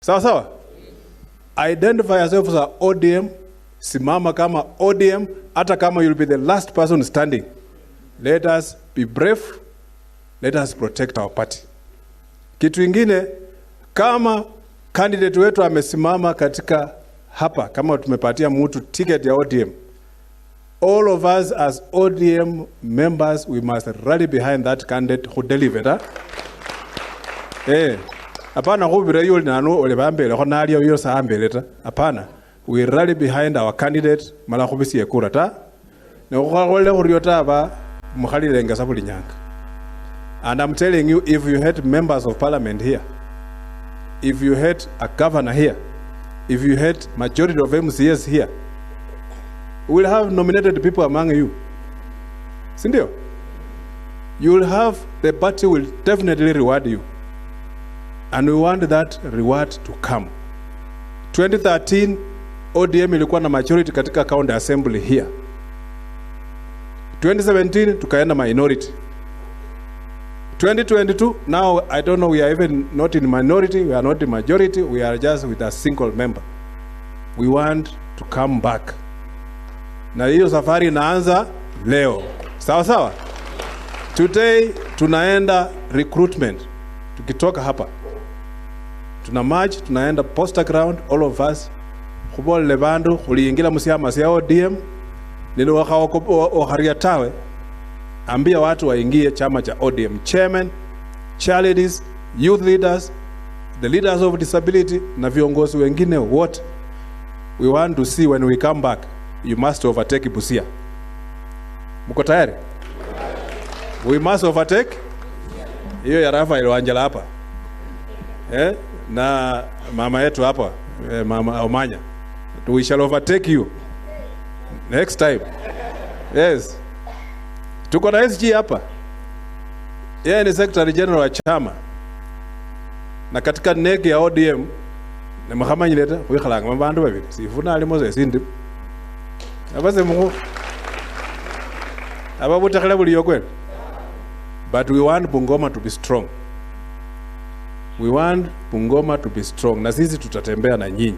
Sawa sawa? Identify yourself as a ODM, simama kama ODM, hata kama you'll be the last person standing. Let us be brave, let us protect our party. Kitu ingine, kama candidate wetu amesimama katika hapa, kama tumepatia mtu ticket ya ODM, all of us as ODM members, we must rally behind that candidate who delivered. Huh? Eh, hapana khubira yuli nanu oli bambelekho nalio yo sambele ta. Hapana, we rally behind our candidate mala khubisie kura ta. Ne khukholele khurio ta ba mukhalilenge sa buli nyanga. And I'm telling you, if you had members of parliament here, if you had a governor here, if you had majority of MCAs here, we'll have nominated people among you. Sindio? You will have, the party will definitely reward you. And we want that reward to come. 2013, ODM ilikuwa na majority katika county assembly here. 2017, tukaenda minority. 2022, now I don't know, we are even not in minority, we are not in majority, we are just with a single member. We want to come back. Na hiyo safari inaanza leo. Sawa sawa? Today tunaenda recruitment. Tukitoka hapa tuna march, tunaenda poster ground, all of us khubolele bandu khuliingila musiama sya ODM nili wakharia tawe, ambia watu waingie chama cha ODM. Chairman, charities, youth leaders, the leaders of disability na viongozi wengine wote. We want to see when we come back, you must overtake Busia. Mko tayari? We must overtake hiyo ya Rafael Wanjala hapa, eh? Na mama yetu hapa, eh, mama Omanya. We shall overtake you next time. Yes. Tuko na SG hapa. Yeye ni Secretary General wa chama. Na katika NEC ya ODM ne mukhamanyile ta khwikhalanga bandu babili sifuna alimo sesindi abase mukhu ababutekhela buliyo kweli. But we want Bungoma to be strong. We want Bungoma to be strong. Na sisi tutatembea na nyinyi.